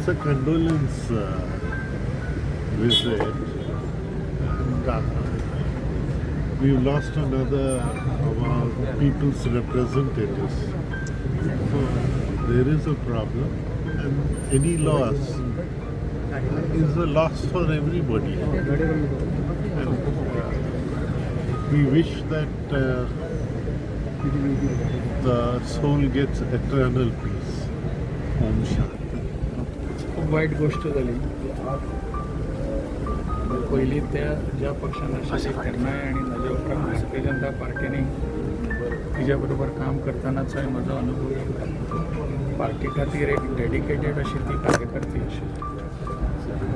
It's a condolence visit, and we've lost another of our people's representatives. So there is a problem, and any loss is a loss for everybody. And we wish that the soul gets eternal peace. Om Shanti. खूप white गोष्ट झाली. पयलीं त्या ज्या पक्षान आशिल्ले तेन्नाय आनी ताज्या उपरांत भारतीय जनता पार्टीने तिच्या बरोबर काम करतानाचोय म्हजो अनुभव येयला. पार्टी खातीर एक डेडिकेटेड अशी ती कार्यकर्ती आशिल्ली.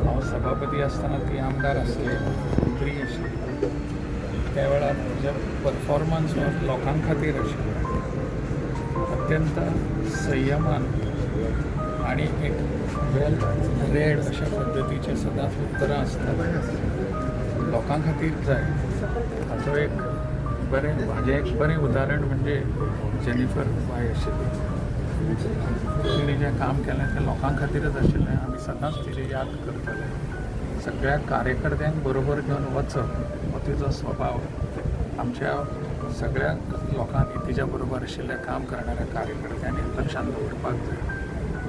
हांव सभापती आसतना ती आमदार आसले, मंत्री आशिल्ली. त्या वेळार म्हजे परफॉर्मन्स हो लोकां खातीर आशिल्लो. अत्यंत संयमान आणि एक वेल रेड अशा पद्दतीचे सदांच उत्तरां आसतात. लोकां खातीर जाय हाचो एक बरें हाजें एक बरें उदाहरण म्हणजे जेनिफर बाय आशिल्ली. तिणें जें काम केलें तें लोकां खातीरच आशिल्लें. आमी सदांच तिची याद करतले. सगळ्या कार्यकर्त्यांक बरोबर घेवन वचप हो तिचो स्वभाव. आमच्या सगळ्या लोकांनी, तिच्या बरोबर आशिल्ल्या काम करणाऱ्या कार्यकर्त्यांनी लक्षांत दवरपाक जाय.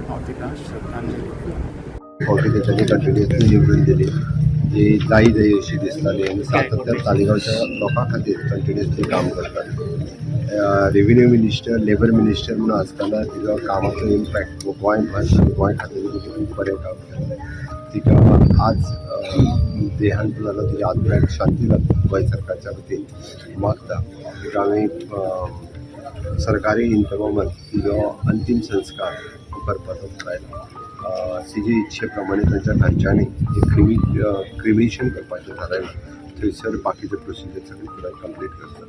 हांव तिका श्रद्धांजली दितां. फावटी तेंच्यांनी कंटिन्युअसली निवडून दिली जी जायी जायी अशी दिसताली आनी सातत्यान तालिगांवच्या लोकां खातीर कंटिन्युअसली काम करताली. रेविन्यू मिनिस्टर, लेबर मिनिस्टर म्हणून आसतना तिजो कामाचो इम्पॅक्ट हो गोंयभर आनी गोंय खातीर तिणें खूब बरें काम केलें. तिका आज देहांत जालो. तिच्या आत्म्याक शांती जाता गोंय सरकारच्या वतीन मागता. तिका आमी सरकारी इतमामान तिजो अंतीम संस्कार करपाचो थारायला. तिजे इच्छे प्रमाणे तांच्या घरच्यांनी एक क्रिमिशन करपाचें थारायलां. थंयसर बाकीचे प्रोसिजर सगळे पुराय कंप्लीट करतात.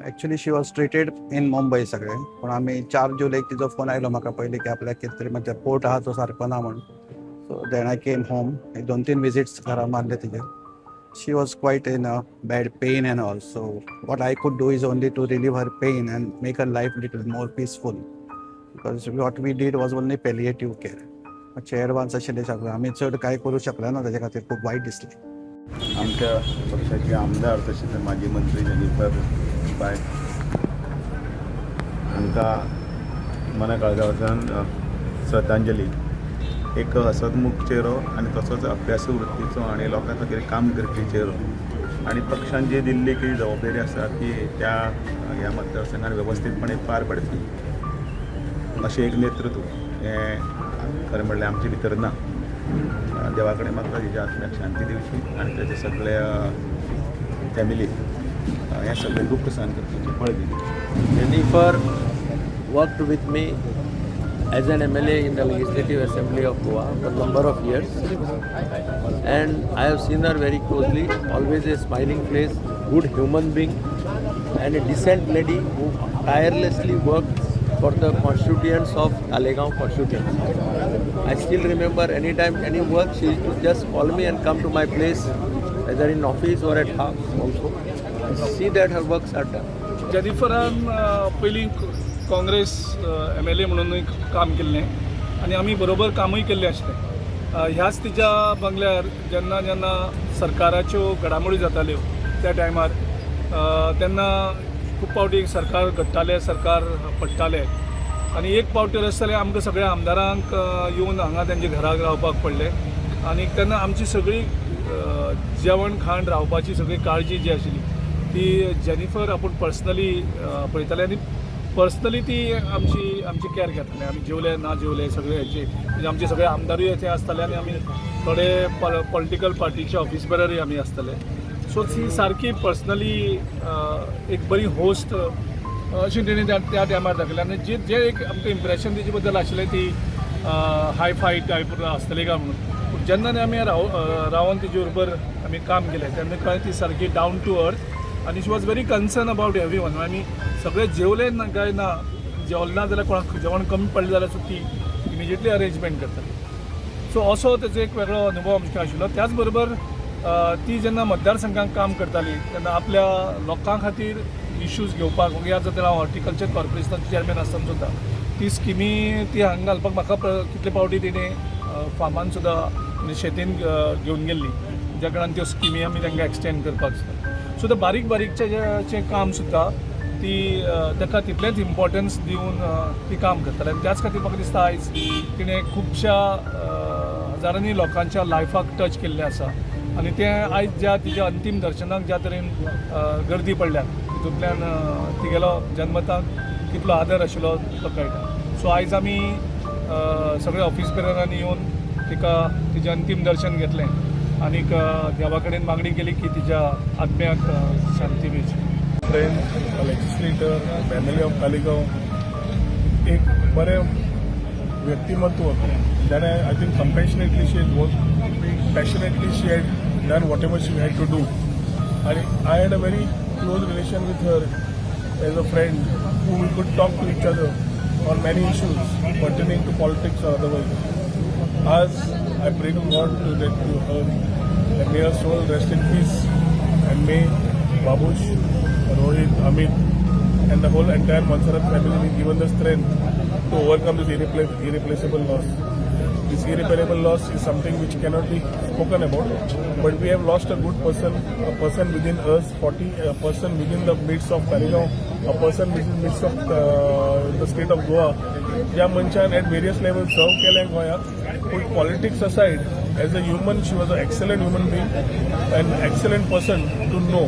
Actually, she was treated in Mumbai सगळे, पण आमी 4 जुलैक तिचो फोन आयलो म्हाका पयलीं की आपल्याक कितें तरी म्हणजे पोट आहा तो सारको ना म्हण. So then I came home. एक दोन तीन विजिट्स घरा मारले तिजे. She was quite in a bad pain and all, so what I could do is only to relieve her pain and make her life little more peaceful, because what we did was only palliative care. मातशें advance आशिल्लें सगळें. आमी चड कांय करूं शकले ना ताजे खातीर. खूब वायट दिसलें. आमच्या पक्षाचे आमदार तशेंच माजी मंत्री जेनिफर बाय हांकां मना काळजावच्यान श्रद्धांजली. एक हसतमुख चेहरो आनी तसोच अभ्यासू वृत्तीचो आनी लोकां खातीर काम करपी चेहरो आनी पक्षान जी दिल्ली की जबाबदारी आसा ती त्या ह्या मतदारसंघान वेवस्थीतपणे पार पाडपी अशें एक नेतृत्व हें खरें म्हणल्यार आमचे भितर ना. देवा कडेन मागता, तिच्या आत्म्याक शांती दिवची आनी ताच्या सगळ्या फॅमिलीक हें सगळें दुख्ख सहन करपाचें बळ दिवचें. Jennifer worked with me as an MLA in the Legislative Assembly of Goa for a number of years, and I have seen her very closely. Always a smiling face, good human being and a decent lady who tirelessly worked for the constituents of Taleigao constituency. I still remember, anytime any work, she used to just call me and come to my place, either in office or at house also, and see that her works are done. जेनिफरान पयलीं Congress MLA म्हणूनय काम केल्लें आनी आमी बरोबर कामूय केल्लें आसलें. ह्याच तिच्या बंगल्यार जेन्ना जेन्ना सरकाराच्यो घडामोडी जाताल्यो त्या टायमार, तेन्ना खूब फावटी सरकार घडटालें, सरकार पडटालें आनी एक फावटी अशें जालें, आमकां सगळ्या आमदारांक येवन हांगा तेंच्या घराक रावपाक पडलें आनी तेन्ना आमची सगळी जेवण खाण, रावपाची सगळी काळजी जी आशिल्ली ती जेनिफर आपूण पर्सनली पळयताले आनी पर्सनली ती आमची आमची कॅर घेताले. आमी जेवले ना जेवले सगळे हेचे, म्हणजे आमचे सगळे आमदारूय थंय आसताले आनी आमी थोडे पॉलिटिकल पार्टीचे ऑफिस बेररूय आमी आसताले. सो ती सारकी पर्सनली एक बरी होस्ट अशी तेणी त्या त्या टायमार दाखयलें आनी जे जे एक आमकां इम्प्रेशन तेजे बद्दल आशिल्लें, ती हाय फाय टायप आसतली काय म्हणून, पूण जेन्ना आमी रावन तेजे बरोबर आमी काम केलें तेन्ना कळ्ळें ती सारकी डावन टू अर्थ आनी she was very concern about every one. आमी सगळे जेवले ना काय ना, जेवले ना जाल्यार, कोणाक जेवण कमी पडलें जाल्यार सुद्दां ती इमिजिएटली अरेंजमेंट करताली. सो असो तेजो एक वेगळो अनुभव आमकां आशिल्लो. त्याच बरोबर ती जेन्ना मतदारसंघात काम करताली तेन्ना आपल्या लोकां खातीर इश्यूज घेवपाक, याद जाता, हांव हॉर्टिकल्चर कॉर्पोरेशनाचो चेअरमॅन आसतना सुद्दां ती स्किमी ती हांगा घालपाक म्हाका कितले फावटी तिणें फार्मान सुद्दां म्हणजे शेतीन घेवन गेल्ली, ज्या कारणान त्यो स्किमी आमी तांकां एक्सटेंड करपाक जाय. सो ते बारीक बारीकचे जे काम सुद्दां ती ताका तितलेंच इम्पॉर्टन्स दिवन ती काम करताली. आनी त्याच खातीर म्हाका दिसता आयज तिणें खुबश्या हजारांनी लोकांच्या लायफाक टच केल्लें आसा. आनी तें आयज ज्या तिच्या अंतीम दर्शनाक ज्या तरेन गर्दी पडल्या, तितूंतल्यान तिगेलो जनमताक कितलो आदर आशिल्लो तो कळटा. सो आयज आमी सगळे ऑफिस बेररांनी येवन तिका तिजें अंतीम दर्शन घेतलें आनीक देवा कडेन मागणी केली की तिच्या आत्म्याक शांती मेळची. Friend, legislator, family of Taleigao, एक बरें व्यक्तिमत्व जाणें, I think, compassionately she work, passionately she had done whatever she had to do. आनी I had a very close relation with her as a friend who we could talk to each other on many issues pertaining to politics or otherwise. आज I pray to God to that to her that may her soul rest in peace and may Babush, Rohit, Amit and the whole entire Monserrat family be given the strength to overcome this irreplaceable loss. This irreparable loss is something which cannot be spoken about, but we have lost a good person, a person within us, 40, a person within the midst of Taleigao, a person within the midst of the state of Goa, ज्या मनशान at various level सर्व केलें गोंयाक. Put politics aside, as a human she was a excellent human being and excellent person to know.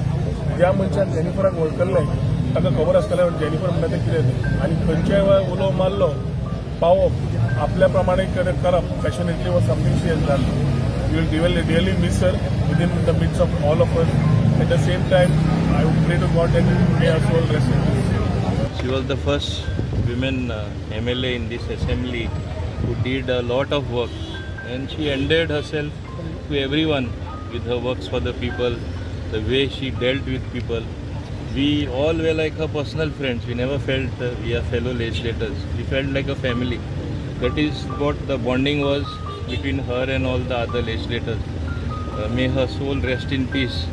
ज्या मनशान जेनिफराक वळखल्लें ताका खबर आसतलें जेनिफर म्हणटा तें कितें तें. आनी खंयच्याय वेळार उलो मारलो, पावप, आपल्या प्रमाणे करप passionately was something she has done. We will really, really miss her within the midst of all of us. At the same time, I would pray to God that may her soul rest in peace. She was the first women MLA in this assembly who did a lot of work, and she endeared herself to everyone with her works for the people, the way she dealt with people. We all were like her personal friends. We never felt we are fellow legislators. We felt like a family. That is what the bonding was between her and all the other legislators. May her soul rest in peace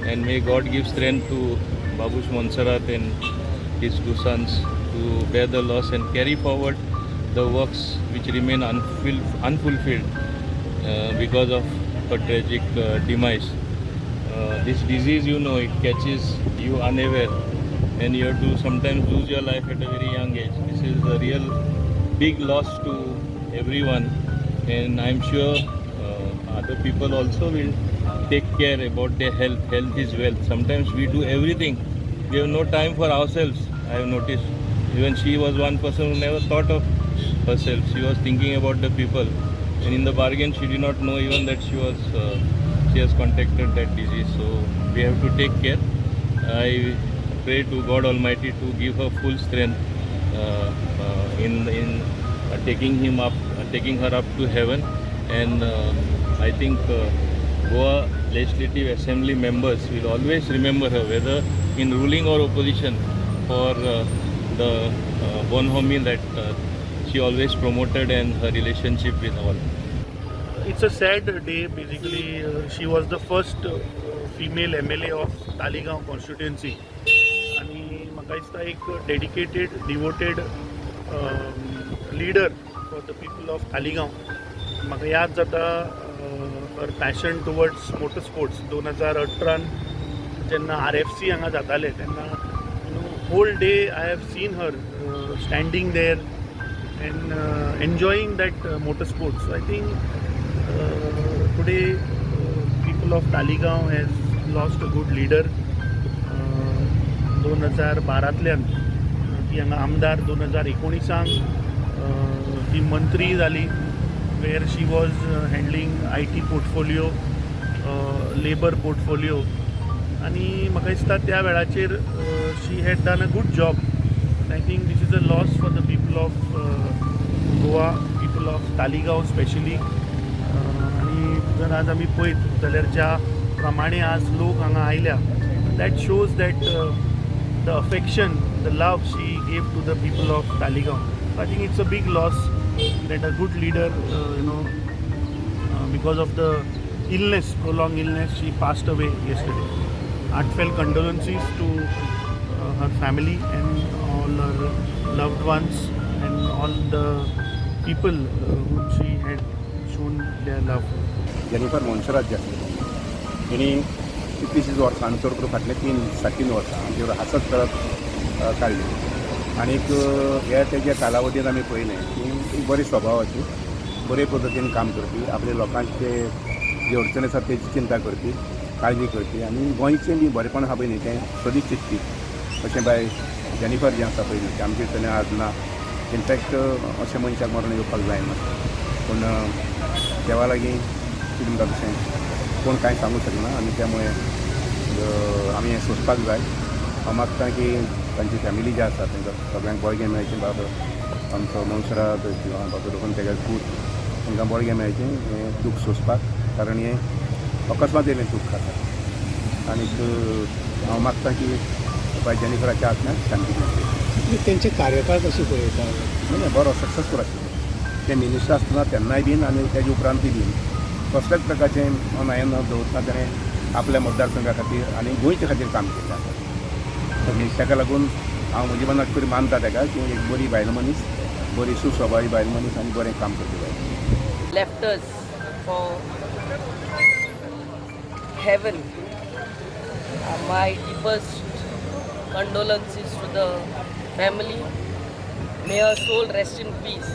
and may God give strength to Babush Monserrat and his two sons to bear the loss and carry forward the works which remain unfulfilled because of her tragic demise. This disease, it catches you unaware and you have to sometimes lose your life at a very young age. This is a real big loss to everyone, and I'm sure other people also will take care about their health. Health is wealth. Sometimes we do everything. We have no time for ourselves. I have noticed. Even she was one person who never thought of herself. She was thinking about the people, and in the bargain, she did not know even that she has contracted that disease. So we have to take care. I pray to God Almighty to give her full strength in taking her up to heaven, and I think Goa Legislative Assembly members will always remember her, whether in ruling or opposition, for the bonhomie that she always promoted and her relationship with all. It's a sad day. Basically, she was the first female MLA of Taleigao constituency. आणि म्हाका दिसता एक dedicated, devoted leader for the people of Taleigao. म्हाका याद जाता her passion towards motor sports. 2018 जेन्ना R F C हांगा जाताले तेन्ना whole day I have seen her standing there and enjoying that motor sports. So I think today people of Taleigao has lost a good leader. 2012तल्यान ती हांगा आमदार, 2019 ती मंत्री जाली, where she was handling IT portfolio, labour portfolio. आनी म्हाका दिसता त्या वेळाचेर she had done a good job. I think this is a loss for the people of Goa, people of Taleigao specially. आनी जर आज आमी पळयत जाल्यार ज्या प्रमाणे आज लोक हांगा आयल्या, that shows that the affection, the love she gave to the people of Taleigao. I think it's a big loss that a good leader, because of the illness, prolonged illness, she passed away yesterday. Heartfelt condolences to her family and all her loved ones and all the people whom she had shown their love. Jennifer Monserrate जी आसली तिणी कितलींशींच वर्सां आनी चड करून फाटले 3-3.5 वर्सां आमचे बरोबर हांसत खेळत काडली आनीक ह्या तेज्या कालावधींत आमी पळयलें की एक बरी स्वभावाची, बरे पद्दतीन काम करपी, आपल्या लोकांचे जे अडचणी आसात तेजी चिंता करपी, काळजी करपी आनी गोंयचें बी बरेपण आसा पळय न्ही तें सदींच चिंतपी अशें बाय जेनिफर जें आसा पळय न्ही तें आमचे भितर आज ना. इनफॅक्ट अशें मनशाक मरण येवपाक जायना, पूण देवा लागीं कितें म्हणटा तशें कोण कांय सांगूंक शकना आनी त्यामुळे आमी हें सोंसपाक जाय. हांव मागता की तांची फॅमिली जी आसा तांकां सगळ्यांक बळगें मेळचें, बाब आमचो मोन्सेरात किंवा बाब रोहन तेगे पूत तांकां बळगें मेळचें हें दूख सोंसपाक, कारण हें अकस्मात येयलें दूख आसा. आनीक हांव मागता की बाय जेनिफराच्या आत्म्याक शांती मेळची. तेंचे कार्यकाळ कशें पळयता? नाही, बरो सक्सेसफूल आशिल्लो. ते मिनिस्टर आसतना तेन्नाय बीन आनी तेजे उपरांतूय बीन कसल्याच प्रकारचें मनायन दवरतना तेणें आपल्या मतदारसंघा खातीर आनी गोंयच्या खातीर काम केल्लें आसा. ताका लागून हांव म्हज्या मनाक तरी मानता ताका की एक बरी बायल मनीस, बरी सुस्वभावी बायल मनीस आनी बरें काम करपी बायल. Left us for heaven. My deepest condolences to the family. May her soul rest in peace.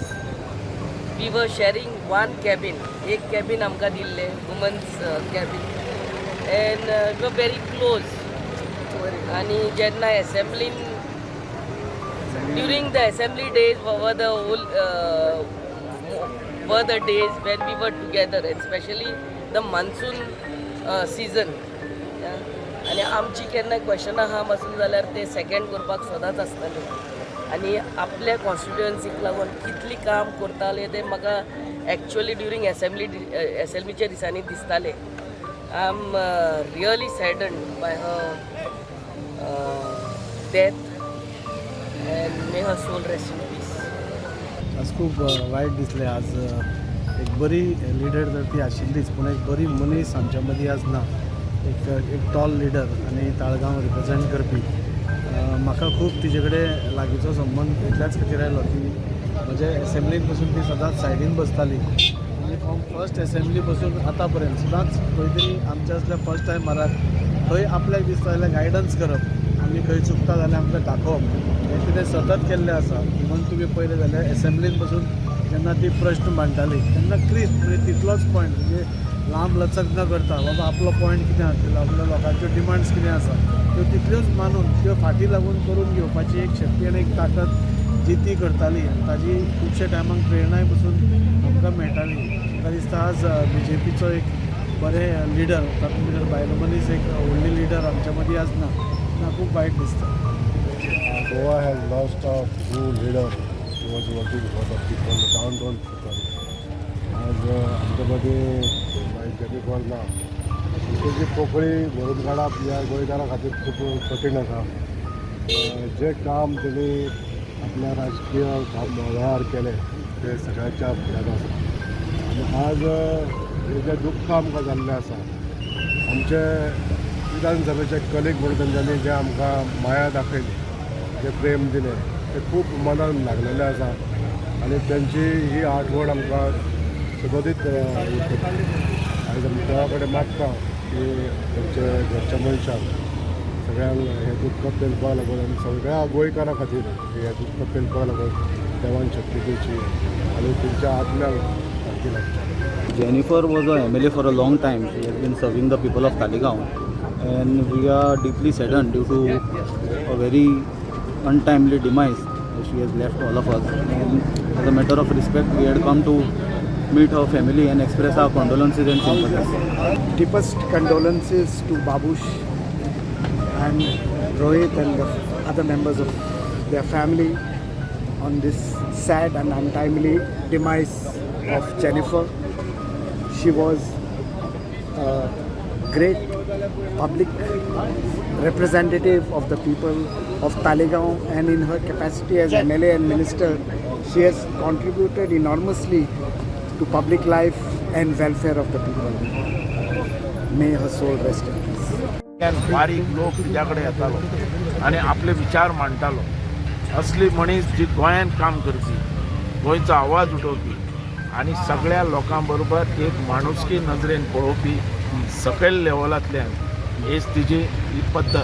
We were sharing one cabin. एक cabin आमकां दिल्लें, women's cabin, and we were very close. आनी जेन्ना असेंब्लीन, during the assembly days were the days when we were together, and especially the monsoon season. आनी आमची केन्ना क्वेश्चनां आहा पासून जाल्यार ते सेकंड करपाक सदांच आसताले आनी आपल्या कॉन्स्टिट्युएन्सीक लागून कितली काम करताले ते म्हाका एक्चुअली ड्युरींग एसेंब्लीच्या दिसांनी दिसताले. I am really saddened by her death and may her soul rest in peace. आज खूब वायट दिसलें. आज एक बरी लिडर तर ती आशिल्लीच, पूण एक बरी मनीस आमच्या मदीं आज ना. एक एक टॉल लिडर आनी ताळगांव रिप्रेजेंट करपी. म्हाका खूब तिजे कडेन लागींचो संबंद इतल्याच खातीर आयलो की म्हजे एसेंब्लीन पसून ती सदांच सायडीन बसताली आनी फ्रॉम फर्स्ट एसेंब्ली पसून आतां पर्यंत सदांच खंय तरी आमच्या असल्या फर्स्ट टायमराक खंय आपल्याक दिसता जाल्यार गायडन्स करप, आमी खंय चुकता जाल्यार आमकां दाखोवप, हें तिणें सतत केल्लें आसा. इवन तुमी पळयलें जाल्यार एसेंब्लीन पसून जेन्ना ती प्रश्न मांडटाली तेन्ना क्रिस्प, म्हणजे तितलोच पॉयंट, म्हणजे लांब लचक न करता बाबा आपलो पॉयंट कितें आसतलो, आपल्या लोकांच्यो डिमांड्स कितें आसा त्यो तितल्योच मानून त्यो फाटीं लागून करून घेवपाची एक शक्ती आनी एक ताकद जी ती करताली आनी ताजी खुबशे टायमाक प्रेरणाय पसून आमकां मेळटाली. म्हाका दिसता आज बीजेपीचो एक बरें लिडर, तातूंत भितर बायल मनीस एक व्हडली लिडर आमच्या मदीं आज ना, ना खूब वायट दिसता. Goa has lost a true leader who was working for the people, the down people. आज आमच्या मदीं बाय जेनिफर ना, तेजी पोकळी भरून काडप ह्या गोंयकारां खातीर खूब कठीण आसा. जें काम तेणी आपल्या राजकीय वेळार केलें तें सगळ्यांच्या फुड्यान आसा. आनी आज हें जें दुख्ख आमकां जाल्लें आसा, आमचे विधानसभेचे कलीग म्हणून तेंच्यांनी जें आमकां माया दाखयली, जें प्रेम दिलें तें खूब मनान लागलेलें आसा आनी तेंची ही आठवण आमकां सदोदीत उरतली. आनी देवा कडेन मागता की तेंचे घरच्या मनशांक सगळ्यांक हें दुख्ख पेलपाक लागून आनी सगळ्या गोंयकारां खातीर हें दुख्ख पेलपाक लागून देवान शक्ती दिवची आनी तेंच्या आत्म्याक शांती लागची. Jennifer was a MLA for a long time. She has been serving the people of Taleigao, and we are deeply saddened due to a very untimely demise. She has left all of us, and as a matter of respect, we had come to meet her family and express our condolences and sympathies. Deepest condolences to Babush and Rohit and the other members of their family on this sad and untimely demise of Jennifer. She was a great public representative of the people of Taleigao, and in her capacity as MLA and minister, she has contributed enormously to public life and welfare of the people. May her soul rest in peace. बारीक लोक तिच्या कडेन येतालो आनी आपले विचार मांडटालो. असली मनीस जी गोंयांत काम करपी, गोंयचो आवाज उठोवपी, आनी सगळ्या लोकां बरोबर एक माणुसकी नदरेन पळोवपी सकयल लेवलांतल्यान हेच तिजी ही पद्दत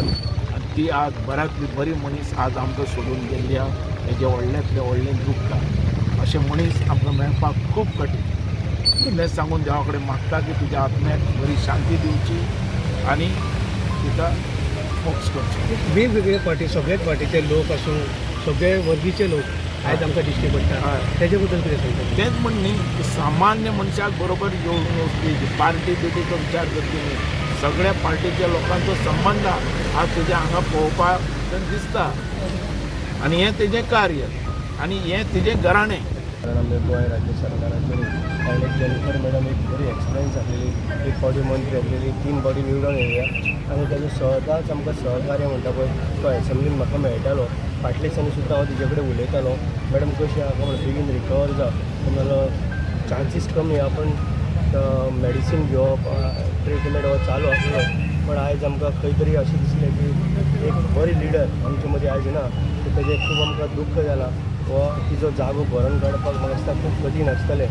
आनी ती आज बऱ्यांतली बरी मनीस आज आमकां सोडून गेल्ली आहा. हेजें व्हडल्यांतलें व्हडलें दुख्ख आहा. अशें मनीस आमकां मेळपाक खूब कठीण. इतलें सांगून देवा कडेन मागता की तुज्या आत्म्याक बरी शांती दिवची आनी तिका मोक्ष करची. वेगवेगळे पार्टी, सगळ्याच पार्टीचे लोक आसूं, सगळे वर्गीचे लोक आयज आमकां दिश्टी पडटा, तेजे बद्दल कितें सांगता? तेंच म्हण न्ही की सामान्य मनशाक बरोबर येवन वचपी, पार्टी बिर्टीचो विचार करपी न्ही, सगळ्या पार्टीच्या लोकांचो संबंद आज तुज्या हांगा पळोवपाक दिसता आनी हें तेजें कार्य आनी हें तेजें घराणें. कारण आमच्या गोंय राज्य सरकाराचेर कारण एक जेनिफर मॅडम एक बरी एक्सपिरियन्स आसलेली, एक फावटी मंत्री आसलेली, 3 फावटी निवडून येयल्या आनी ताजें सदांच आमकां सहकार्य म्हणटा पळय तो एसेंब्लीन म्हाका मेळटालो. फाटल्या दिसांनी सुद्दां हांव तिजे कडेन उलयतालो, मॅडम कशी आहा म्हण, बेगीन रिकवर जा, म्हणलो चान्सीस कमी आहा पण मेडिसीन घेवप, ट्रिटमेंट हो चालू आसलो. पण आयज आमकां खंय तरी अशें दिसलें की एक बरी लिडर आमचे मदीं आयज ना, तेजें खूब आमकां दुख्ख जालां. वा तिजो जागो भरून काडपाक म्हाका दिसता खूब कठीण आसतलें,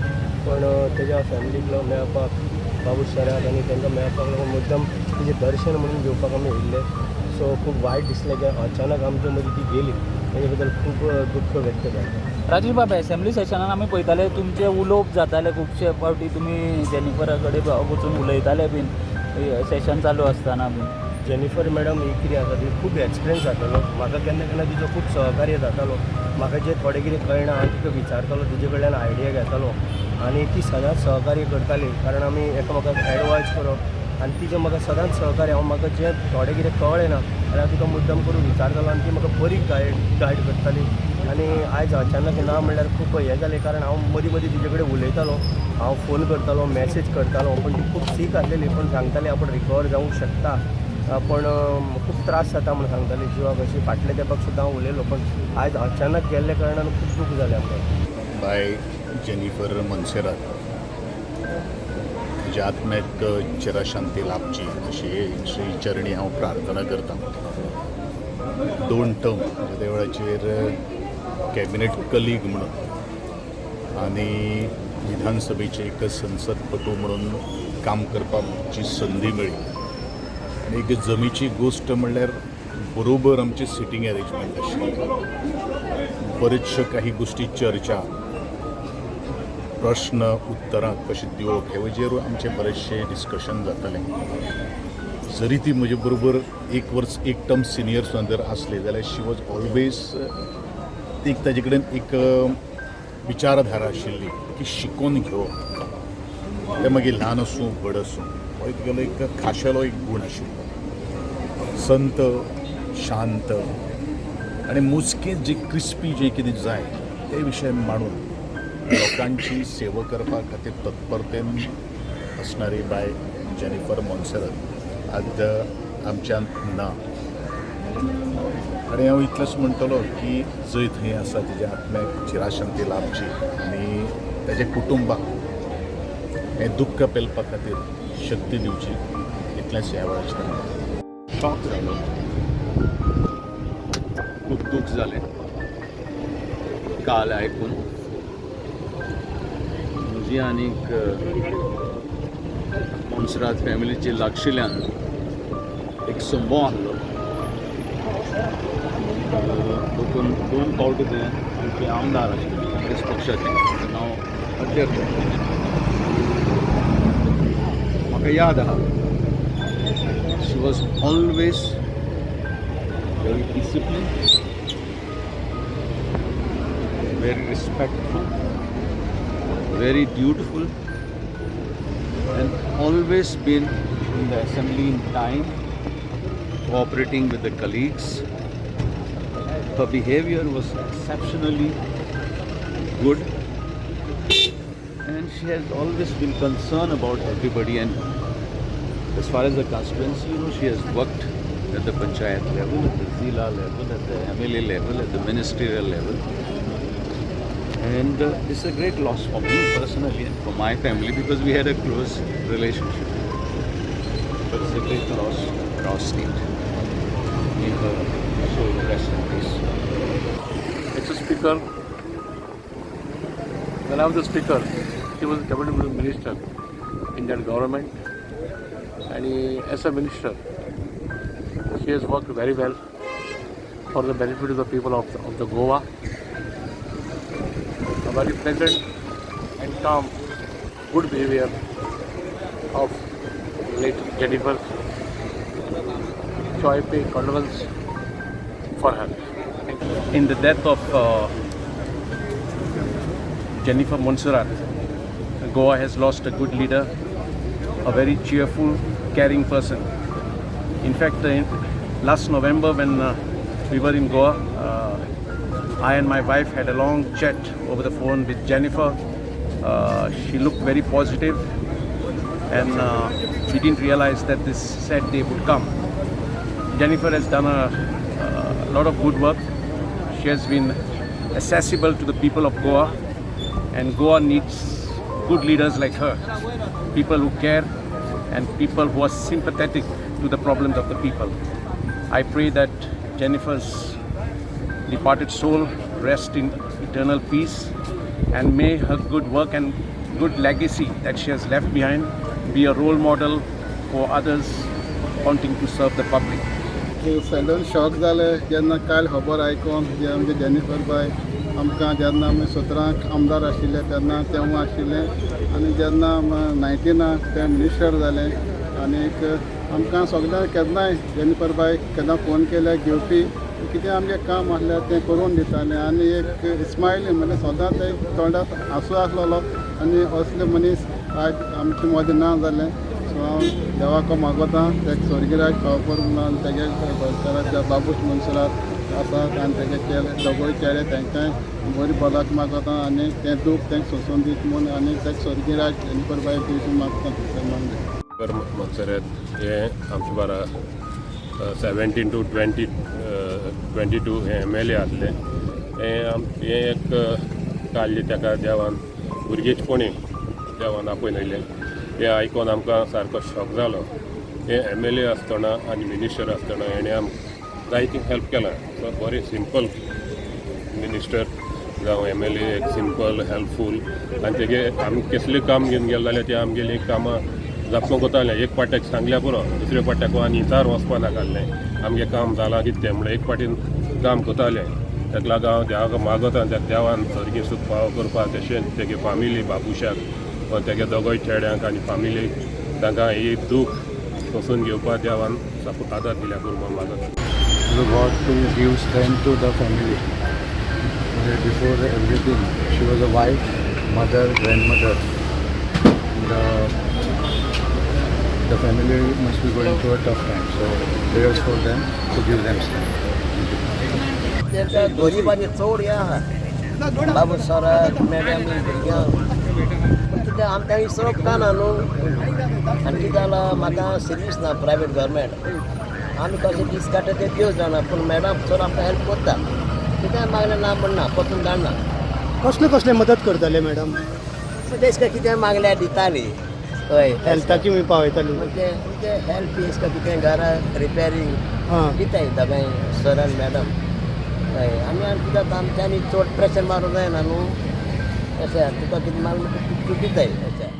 पण तेज्या फॅमिलीक मेळपाक, बाबूश सराक आनी तांकां मेळपाक लागून मुद्दम तिजें दर्शन म्हणून घेवपाक आमी येयल्ले. सो खूब वायट दिसलें की अचानक आमचे मदीं ती गेली, तेजे बद्दल खूब दुख्ख व्यक्त जालें. राजेश बाब, एसेंब्ली सेशनान आमी पळयताले तुमचें उलोवप जातालें खुबशे फावटी, तुमी जेनिफरा कडेन वचून उलयताले बीन सेशन चालू आसतना बीन. जेनिफर मॅडम ही कितें आसा, ती खूब एक्सपिरियन्स जातालो म्हाका, केन्ना केन्ना तिजो खूब सहकार्य जातालो. म्हाका जें थोडें कितें कळना हांव तिका विचारतालो, तिजे कडल्यान आयडिया घेतालो आनी ती सदांच सहकार्य करताली. कारण आमी एकामेकाक एडवायज करप आनी तिजें म्हाका सदांच सहकार्य, हांव म्हाका जें थोडें कितें कळ्ळें ना जाल्यार हांव तिका मुद्दम करून विचारतालो आनी ती म्हाका बरी गायड करताली. आनी आयज अचानक ना म्हणल्यार खूब हें जालें, कारण हांव मदीं मदीं तिजे कडेन उलयतालो, हांव फोन करतालो, मॅसेज करतालो, पण ती खूब सीक आसलेली, पण सांगताली आपण रिकवर जावंक शकता, पण खूब त्रास जाता म्हूण सांगताली जिवाक. अशी फाटल्या तेंपाक सुद्दां हांव उलयलो, पण आयज अचानक गेल्ल्या कारणान खूब दूख जालें आमकां. बाय जेनिफर मोन्सेरात तिच्या आत्म्याक चिरशांती लाभची अशी श्री चरणी हांव प्रार्थना करतां. 2 टर्म त्या वेळाचेर कॅबिनेट कलीग म्हणून आनी विधानसभेचे एक संसदपटू म्हणून काम करपाची संदी मेळ्ळी. आनी एक जमीची गोश्ट म्हणल्यार बरोबर आमची सिटींग अरेंजमेंट आशिल्ली, बऱ्योचश्यो काही गोश्टी चर्चा, प्रश्न उत्तरां कशी दिवप हेजेर आमचें बरेचशें डिस्कशन जातालें. जरी ती म्हजे बरोबर एक वर्स एक टर्म सिनियर सुद्दां जर आसली जाल्यार शी वॉज ऑलवेज एक ताजे कडेन एक विचारधारा आशिल्ली की शिकोवन घेवप, तें मागीर ल्हान आसूं व्हड आसूं, हो तिगेलो एक खाशेलो एक गूण आशिल्लो. संत, शांत आनी मोजकें जे क्रिस्पी जें कितें जाय ते विशय मांडून लोकांची सेवा करपा खातीर तत्परतेन आसणारी बाय जेनिफर मोन्सेरात आज आमच्यांत ना. आनी हांव इतलेंच म्हणटलो की जंय थंय आसा तिच्या आत्म्याक चिराशांती लाभची आनी ताच्या कुटुंबाक हें दुख्ख पेलपा खातीर शक्ती दिवची, इतलेंच ह्या वेळाचेर. शॉक जालो, खूब दूख जालें काल आयकून. म्हजी आनीक मोन्सेरात फॅमिलीची लागशिल्ल्यान एक संभव आहलो. देखून 2 फावटी ते आमचे आमदार आशिल्ले काँग्रेस पक्षाचे, नांव अध्यक्ष. म्हाका याद आहा, she was always very discipline, very respectful, very dutiful and always been in the assembly in time, cooperating with the colleagues. Her behavior was exceptionally good and she has always been concerned about everybody. And as far as the constituency, you know, she has worked at the panchayat level, at the zila level, at the MLA level, at the ministerial level. And it's a great loss for me personally and for my family, because we had a close relationship. But it's a great loss for our state. May her soul rest in peace. Mr. Speaker, when I was the speaker, She was deputy minister in that government आनी as a minister she has worked very well for the benefit of the people of the Goa. A very pleasant and calm, good behavior of late Jennifer. So I pay condolence for her. Thank you. In the death of Jennifer Monserrate, Goa has lost a good leader, a very cheerful, caring person. In fact, last November when we were in Goa, I and my wife had a long chat over the phone with Jennifer. She looked very positive, and we didn't realize that this sad day would come. Jennifer has done a lot of good work. She has been accessible to the people of Goa, and Goa needs good leaders like her, people who care and people who are sympathetic to the problems of the people. I pray that Jennifer's departed soul rest in eternal peace, and may her good work and good legacy that she has left behind be a role model for others wanting to serve the public. Sudden shock जालें जेन्ना काल खबर आयकोन जे आमचे Jennifer बाय आमकां जेन्ना आमी 17 आमदार आशिल्ले तेन्ना तेव्हा आशिल्ले आनी जेन्ना 19 ते मिनिस्टर जाले आनीक आमकां सगळ्यांक केन्नाय जेनिफर बाय केन्ना फोन केल्यार घेवपी कितें आमचें काम आसल्यार तें करून दितालें आनी एक स्मायल म्हणल्यार सदांच एक तोंडार हांसो आसलेलो आनी असले मनीस आयज आमचे मदीं ना जालें. सो हांव देवाक मागोता तेका स्वर्गीराज फाव करूं म्हणून तेगे घरकाराक बाबूश मोन्सेरात आसा आनी तेगे चेडे दोगूय चेडे तांकांय बरी भलायकी मागता आनी तें दूख तांकां सोंसून दीत म्हूण आनी तेका स्वर्गीराज जेनिफर बाय दिवची मागता. मोन्सेरात हे आमचे बारा 17 to 22 हे MLA आसले. हें एक काल ताका देवान भुरगेचपणी देवान आपयन आयलें. हें आयकोन आमकां सारको शॉक जालो. हे MLA आसतना आनी मिनिस्टर आसतना हेणें आमकां जायती हेल्प केला. सो बरें सिंपल मिनिस्टर जावं MLA एक सिंपल हेल्पफूल आनी तेगे आमी कसलें काम घेवन गेले जाल्यार ते आमगेलीं कामां जापणो कोतालें. एक पाट्याक सांगल्या पुरो दुसऱ्या पाट्याक आनी चार वचपा नाकासलें आमगें काम जालां कितें तें म्हणल्यार एक पाटीन काम कोतालें. ताका लागून हांव देवाक मागता त्या देवान सारकें सूख फावो करपा तशेंच तेगे फामिली बाबुशाक तेगे दोगोय चेड्यांक आनी फामिलीक तांकां ही दूख सोंसून घेवपा देवान आदार दिल्या पुरो म्हूण मागता. God to give strength to the family. Before everything, she was a wife, mother, grandmother. The family must be going through a tough time, so prayers for them to give them strength. गरिबांनी चड हें आहा बाबू सराक madam भुरग्यांक कितें आमकां विसरप ना न्हू. आनी कितें जालां म्हाका सर्वीस ना प्रायवेट गव्हर्मेंट आमी कशें दीस काडटा ते देव जाणा पूण मॅडम सर आमकां हेल्प करता कितें मागलें ना म्हणना परतून धाडना. कसले कसले मदत करताले मॅडम? तेश कितें मागल्यार दिताली. हय हेल्थाची मी पावयताली म्हणजे म्हणजे हेल्प एश कितें घरा रिपेरींग दिताय दोगांय सर आनी मॅडम. हय आमी आनी कितें जाता आमच्यांनी चड प्रेशर मारूंक जायना न्हू अशें तुका कितें मागलें तूं दिताय अशें.